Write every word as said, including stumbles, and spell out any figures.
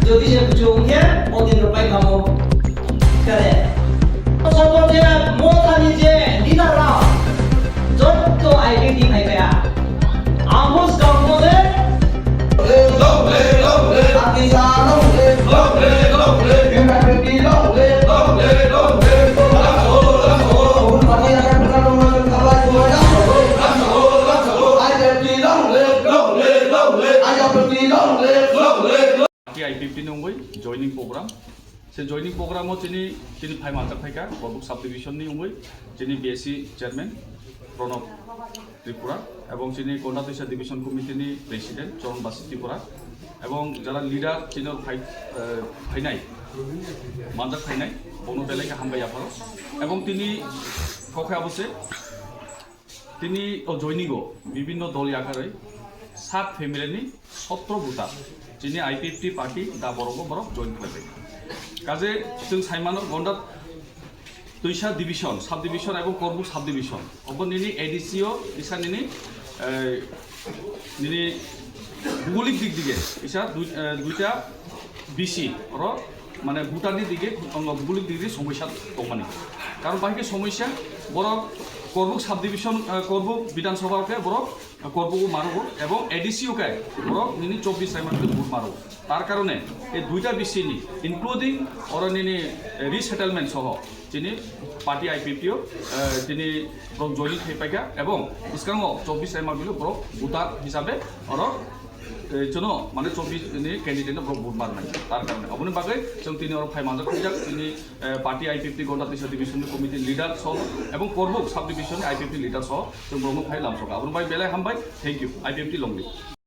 Jodi se kuchung khe o din rok pai thamo. Kare. Soto je Mothani je leader rok jotto I P F T ni phai kaya. Ambus kampole. Party I P F T ni wngwi joining program. Se joining program o chini, chini phai manjak phaikha, Korbuk subdivision ni wngwi chini B S C chairman Pranab Tripura, ebong chini Konda Twisa division committee ni president Charan Basi Tripura, ebong jara leader chini phai, eh, phainai, manjak phainai, bono belai khe hambai yapharo, ebong tini kokhe abo se, tini o joining o bibinno dol yakarwi sat family ni sotro buta chini I P F T party da borok o borok join khlaibai. Kaje chwng saimano Gonda Twisa division, subdivision ebong Korbuk subdivision. Obo nini A D C o isa nini, eh, nini bugolik dik dige isa dui-, eh, duita B C oro mane voter ni dige, ongo bugolik dige somosya tongmani. Karon bahai khe somosya borok Korbuk subdivision, eh, Korbuk Bidhan Sabha khe borok Korbuk o maro ebong A D C o khe borok nini chobbish saimano vote maro. Tar karone e duita B C ni, including oro nini, eh, resettlement soho chini party I P F T o, eh, tini borok joining khai paikha ebong bwskango chobbish saimano borok voter hisabe oro, eh, chwngno mane chobbish ni candidate no borok vote marnai. Tar karone aboni bagwi chwng tini oro phai manjak khaijak chini, eh, party I P F T Gonda Twisa division ni committee leader soho ebong Korbuk subdivision ni I P F T leader soho chwng borokno phai lamsokha. Aboni bagwi belai hambai, thank you, I P F T long live.